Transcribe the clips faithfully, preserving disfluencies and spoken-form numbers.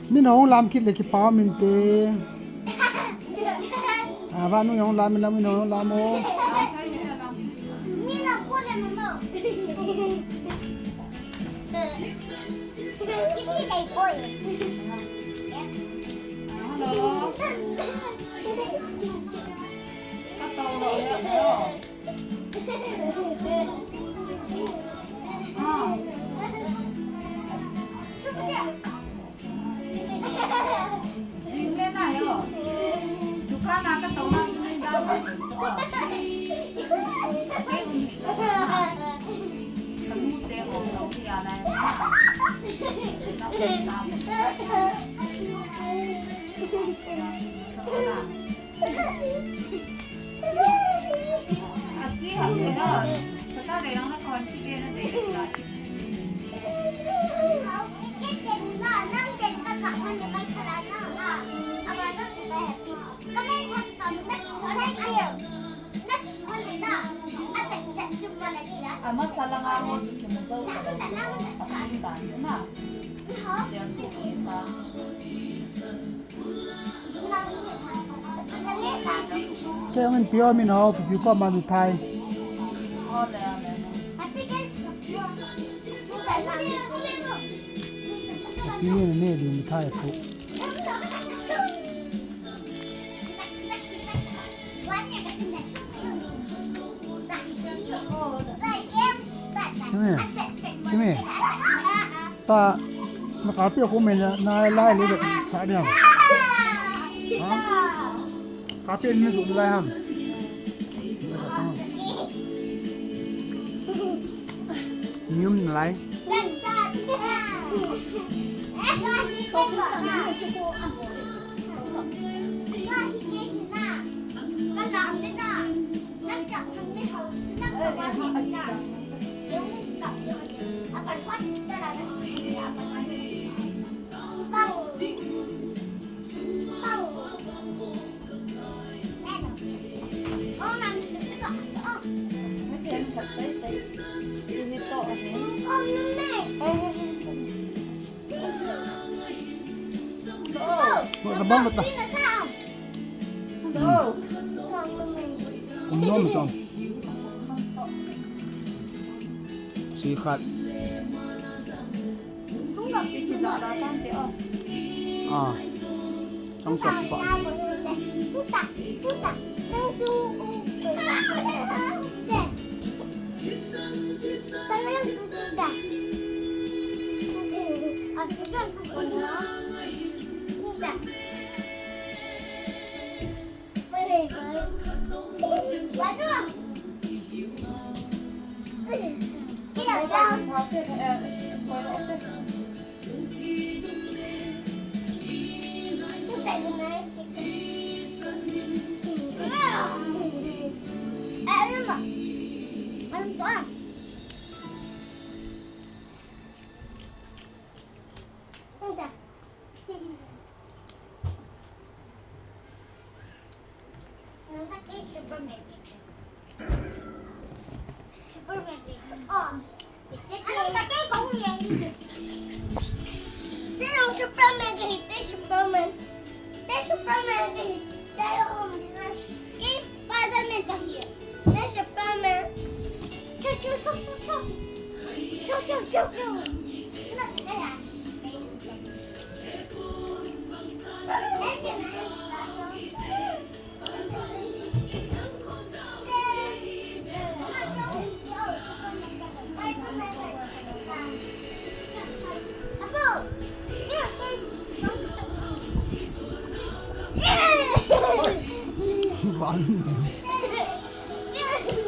Min hung lam kit le kipa min te. A, vanu hung lam, min lam, min hung lam o. Hello. Kei hung inpi o, min ho, pipi koma mithai. Pipi ne ne ding mithai pu. Kimi. Kimi. Ta, na kapi aku main na lai le sa dia. Ha? Kapi ni su lai ham. Nium lai. Lo, tabang bata. Lo. Kum nom chong. Si khat. Ah. Chong chok pa. Superman. Superman. Spider-Man ka hi. Spider-Man. Choo, choo, choo, choo, choo. Choo, choo, choo, choo.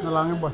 Nalang e boy.